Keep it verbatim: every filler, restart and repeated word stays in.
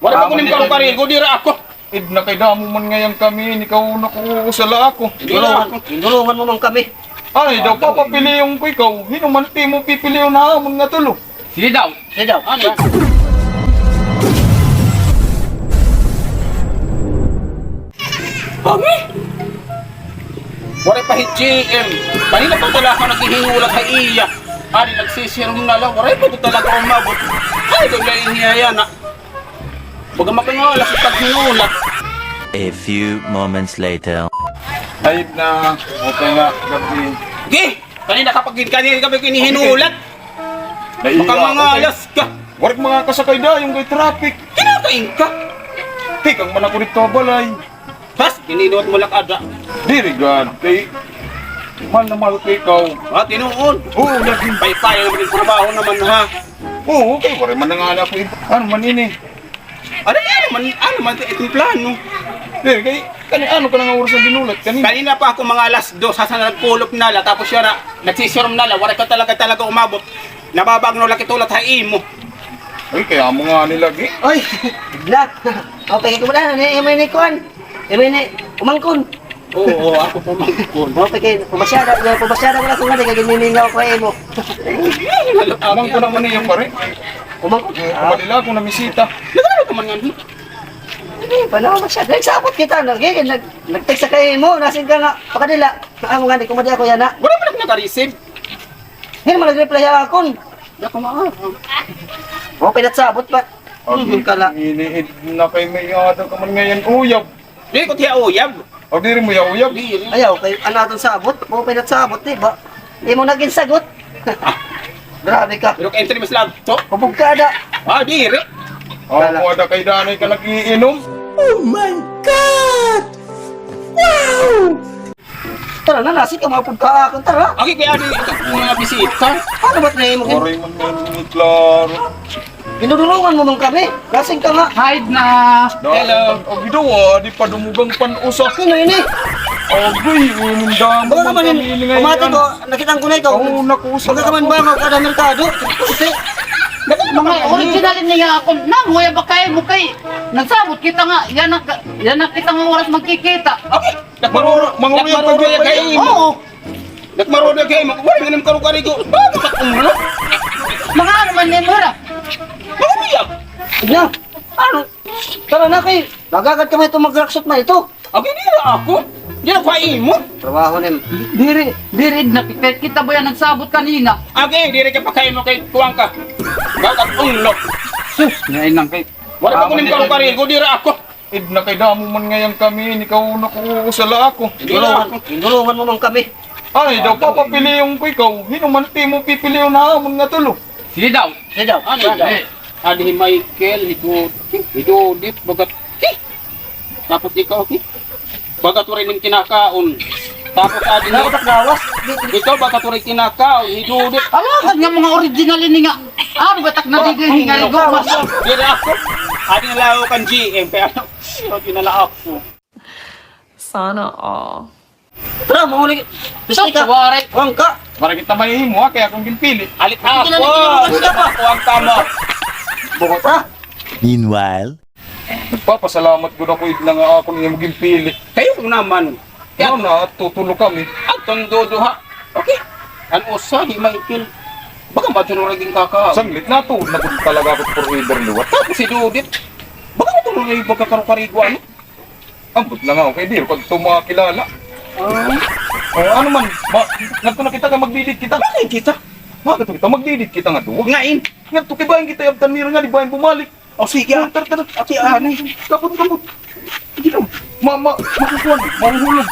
Waray pa ko nim karukarigo, diri ako. Ed na kay damo man ngay-an kami, ikaw na ko, usa la ako. Diri ako. Indulungan mo man kami. Ay, daw papapilion ko ikaw. Hin-o man it imo pipilion ha amon nga tulo? Sige daw. Sige daw. Ano? Mami? Waray pa hi G M. Kanina pa talaga naghihinulat ha iya. Adi, nagsisirom na la. Waray pa talaga umabot. Ay, daw niya iniya yana. Baga makangalas it paghinulat. A few moments later. Ay na, okay nga, gabi. Gi! Kanina ka pa gin-, kanina ka pa ginihinulat. Naiya ako kay, makangalas ka. Waray mga kasakay dayon kay traffic. Kinakain ka. Tikang man ako didto ha balay. Bas, gininulat mo la ada. Diri gad, kay mahal na mahal ko ikaw. Ah, tinuod. Oo, lagi. Paypay naman it trabaho naman, ha? Oo, kay waray man na ngani ako ib-, ano man ini? Ano, ano man, ano man it im plano? Diri, kay, kani, ano ka na nga oras nga ginulat kanina? Kanina pa ako mga alas dos, hasta nagkulop na la, tapos yana, nagsisirom na la, waray ka talaga, talaga umabot. Nababagno la kay it hulat ha imo. Ay, kay amo ngani lagi. Oy, bigla. O, pwede ko ba na, ni, imo ini kuan? Imo ini, umangkon. Oo, oo, ako pamangkon. O, pwede, pumasyada, ya, pumasyada ko la kung ano, kay gininingaw ko imo. Umangkon naman niya, pare. Umangkon? Oo, ah. Madila ako namisita. Nagano ka man ngani? Hindi, pa na masyado. Nagsabot kita, nag-, nag-, nag-text sa kay mo, nasing ka nga, pakadila. Amo ngani, kumadi ako yana. Waray man naka-receive. Hindi man nag-reply ha akon. Di ako maaram. O, pinatsabot pa. Agi, hmm, kala. Ini, id na kay may ada ka man ngay-an uyab. Diri ko tiya uyab. O, diri mo ya uyab? Diri. Ayaw, kay ano aton sabot? Mo pinatsabot, di ba? Di mo naging sagot. Grabe ka. Pero kay entry mas lagto. Hubog ka ada. Ah, diri. O, kala. Mo ada kay danay ka nag-iinom. Oh my God! Wow! Tara na, nasing ka, maupod ka akon, tara. Agi kay adi, ito po mga bisita. Ano ba't na imo? Waray man, man, klaro. Ginudulungan mo man kami. Nasing ka nga. Hide na. Hello. Agi daw, ah, di pa dumugang pan-usa. Sino ini? Agoy, inom damo. Baka naman ini, pamati ko, nakita ko na ikaw. Oo, naku, baka ka man ba, magkada merkado? Kasi, mga original niya ako. Nang, huya ba kayo mo kay, nagsabot kita nga, yana, yana kita nga oras magkikita. Okay. Nagmaruro, manguruyag pa ba kay imo? Oo. Nagmaruro kay imo. Waray nga nim karukarigo. Baga mat-umlo. Mga ano man nim, hara? Manguruyag. Ano? Ano? Tara na kay, magagad kami ito magraksot na ito. Agi, diri ako. Diri ako ha imo. Trabaho nim. Diri, diri na, kita ba yan nagsabot kanina? Agi, diri ka pa kay imo kay kuwang ka. Baga mat-umlo. Sus, ngayon lang kay. Waray pa ko nim karukarigo, diri ako. Id na kay damo man ngay-an kami, ikaw na ko, usa la ako. Indulungan, indulungan mo man kami. Ay, daw papapilion ko ikaw. Hin-o man it imo pipilion ha amon nga tulo? Sige daw. Sige daw. Ano daw? Eh. Adi hi Michael, hi Dud-, hi Dudit, bagat, eh. Tapos ikaw, eh. Bagat waray nim kinakaon. Tapos adi hi, dapat gawas. Ikaw, bagat waray kinakaon, hi Dudit. Ano, kan nga mga original ini nga. Ano, batak na digay, nga ligo, mas. Diri ako. Adi na la ako kan G M, kaya ano, adi na la ako. Sana all. Tara, mahuli. Gusto ka? Waray. Kuwang ka. Waray kita mahihimo, ha, kay akon ginpili. Alit ako. Kuwang ka mo. Buhot, ha? Meanwhile. Nagpapasalamat gud ako, Edna, nga akon imo ginpili. Kayo ko naman. Kay ano, natutulo kami. Adton duduha. Okay. An usa, hi Michael. Baga madto na rin kaka. Sanglit, natuod na gud talaga ako forever liwat. Tapos hi Dudit. Baga madto na rin pagkakarukarigo, ano? Ambot la nga, okay, diri ko ito makakilala. Ah. O, ano man, ma-, ngadto na kita kay magdi-date kita. Bakit kita? Bakit kita? Magdi-date kita nga duwa. Ngain. Ngadto kay bahin kita iabtan nira nga, di bahin bumalik. O, sige, ah. Tara, tara. Ati, ah, ano? Kapot, kapot. Sige daw. Ma-, ma-, makukuha, mahuhulog.